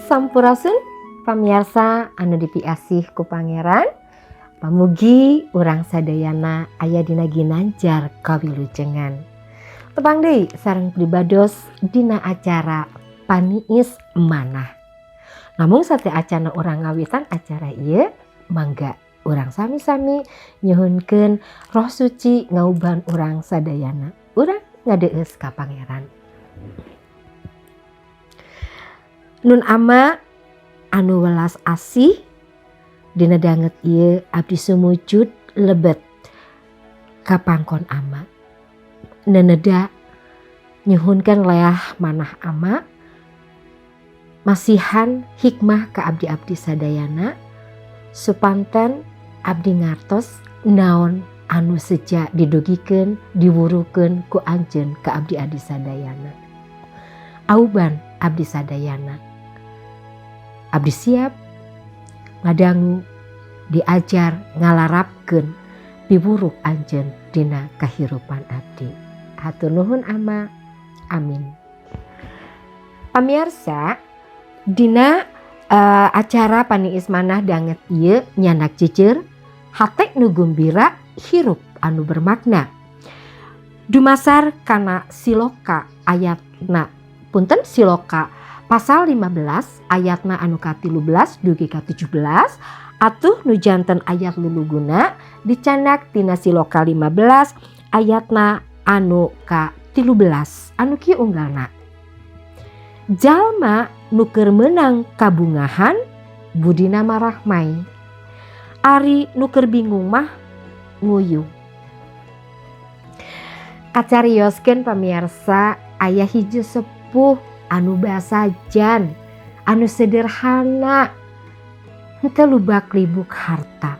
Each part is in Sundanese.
Sampurasun, pamiarsa anu dipiasih ku Pangeran. Pamugi urang sadayana aya dina ginanjar kawilujengan. Tepang deui sareng pribados dina acara Paniis Manah. Namung sateuacana urang ngawitan acara ieu, mangga urang sami-sami nyuhunkeun Roh Suci ngauban urang sadayana. Urang ngadeueus ka Pangeran. Nun Ama anu welas asih, dina danget ieu abdi sumujud lebet ka pangkon Ama. Neneda nyuhunkeun leah manah Ama, masihan hikmah ka abdi-abdi sadayana supanten abdi ngartos naon anu seja didugikeun, diwurukeun ku anjeun ka abdi-abdi sadayana. Auban abdi sadayana. Abdi siap ngadangu, diajar, ngalarapkeun piwuruk anjeun dina kahirupan abdi. Hatur nuhun, Ama. Amin. Pamiarsa, dina acara Paniis Manah danget ieu nyandak jujur hate nu gumbira, hirup anu bermakna. Dumasar kana Siloka ayatna, punten, Siloka pasal 15 ayatna anu ka-13 dugi ka 17. Atuh nu janten ayat luluguna dicandak tina Siloka 15 ayatna anu ka-13 anu kieu unggalna: "Jalma nu keur meunang kabungahan budina marahmai, ari nu keur bingung mah nguyung." Kacarioskeun, pamiarsa, aya hiji sepuh anu basajan, anu sederhana, henteu lubak libuk harta.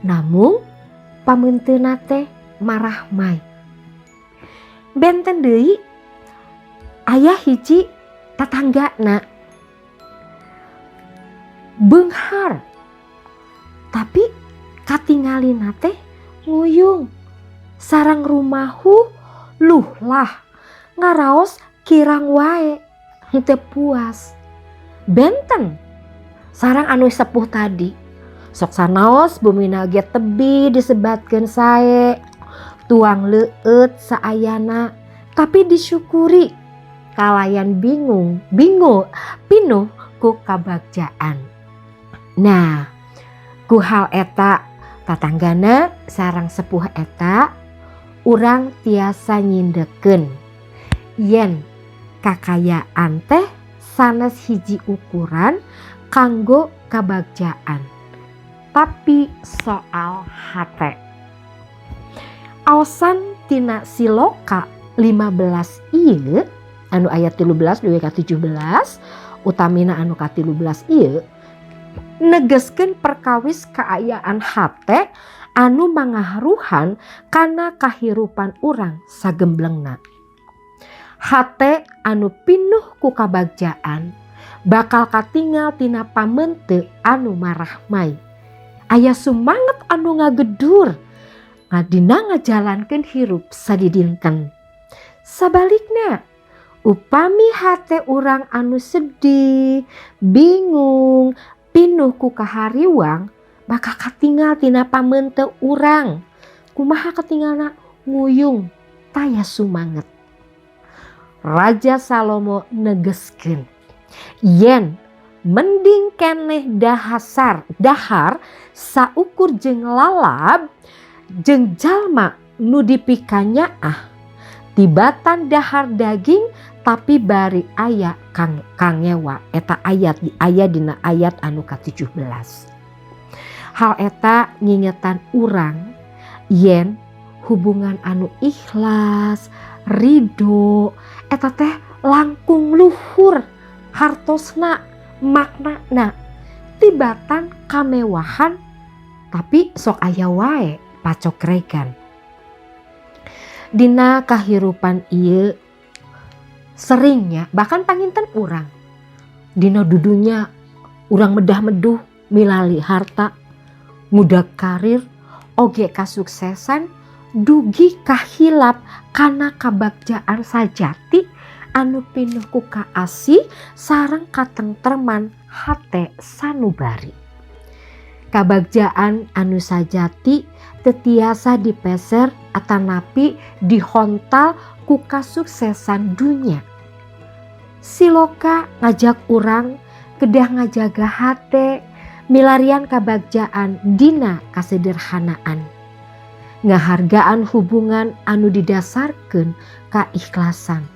Namun pameunteuna teh marahmai. Benten deui, aya hiji tatanggana beunghar, tapi katingalina teh nguyung sarang rumahu luhlah, ngaraos kirang wae, henteu puas. Benten sareng anu sepuh tadi, sok sanaos bumina ge tebi disebatkeun sae, tuang leueut saayana, tapi disyukuri kalayan bingung bingung pinuh ku kabagjaan. Nah, ku hal eta, tatanggana sareng sepuh eta, urang tiasa nyindekeun yen kakayaan teh sanes hiji ukuran kanggo kabagjaan, tapi soal hate. Aosan tina Siloka 15 ieu anu ayat 13 dugi ka 17, utamina anu ka-13 ieu, negeskeun perkawis kaayaan hate anu mangaruhan kana kahirupan urang sagemblengna. Hate anu pinuh ku kabagjaan bakal katingal tina pamente anu marahmai, aya sumanget anu ngagedur ngadina ngajalankeun hirup sadidinten. Sabalikna, upami hate urang anu sedih, bingung, pinuh ku kahariwang, bakal katingal tina pamente urang. Kumaha katingalna? Nguyung, taya sumanget. Raja Salomo negeskeun yen mending keneh dahasar dahar saukur jeung lalab jeung jalma nu dipikanyaah tibatan dahar daging tapi bari aya kang kangewa. Eta ayat di aya dina ayat anu ka-17. Hal eta ngingetan urang yen hubungan anu ikhlas, ridho, eta teh langkung luhur hartosna, maknana, tibatan kamewahan tapi sok aya wae pacokregan. Dina kahirupan ieu seringnya bahkan panginten urang dina dudunya urang medah-meduh milali harta, ngudag karir, oge kasuksesan, dugi kahilap kana kabagjaan sajati. anu pinuh ku kaasih sareng katengtreman hate sanubari. Kabagjaan anu sajati teu tiasa dipeser atanapi dihontal ku kasuksesan dunya. Siloka ngajak urang kedah ngajaga hate, milarian kabagjaan dina kasederhanaan, ngahargaan hubungan anu didasarkeun kaikhlasan.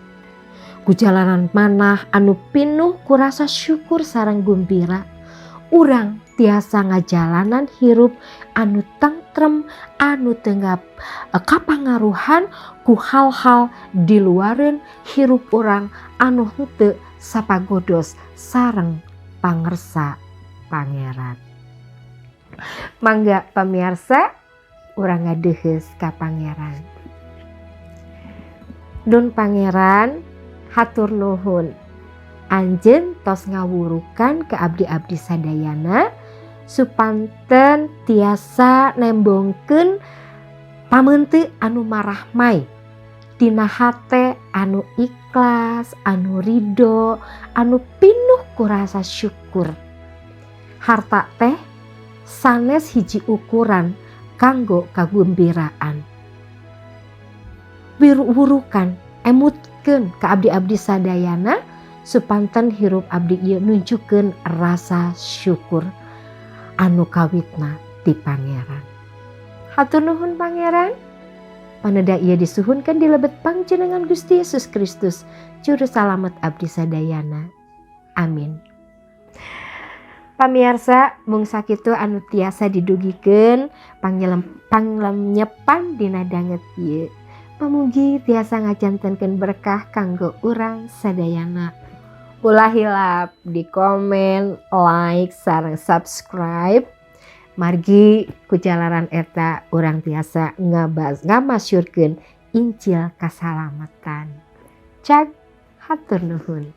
Ku jalanan manah anu pinuh ku rasa syukur sareng gumbira, urang tiasa ngajalanan hirup anu tentrem, anu teu kapangaruhan ku hal-hal di luareun hirup urang anu henteu sapagodos sareng pangersa Pangeran. Mangga pamiarsa, urang ngadeuheus ka Pangeran. Nun Pangeran, hatur nuhun. Anjeun tos ngawurukan ke abdi-abdi sadayana supanten tiasa nembongkeun pameunteu anu marahmai tina hate anu ikhlas, anu ridho, anu pinuh ku rasa syukur. Harta teh sanes hiji ukuran kanggo kagumbiraan. Wurukan, emutkeun ka abdi-abdi sadayana supanten hirup abdi ieu nunjukkeun rasa syukur anu kawitna ti Pangeran. Hatur nuhun, Pangeran. Paneda ieu disuhunkeun di lebet pangjenengan Gusti Yesus Kristus, Juru Salamet abdi sadayana. Amin. Pamiarsa, mung sakitu anu tiasa didugikeun panglenyepan dina danget ieu. Pamugi tiasa ngajantenkeun berkah kanggo urang sadayana. Ulah hilap di komen, like, sareng subscribe. Margi kujalaran eta urang tiasa ngamasyurkeun Injil kasalamatan. Cag, hatur nuhun.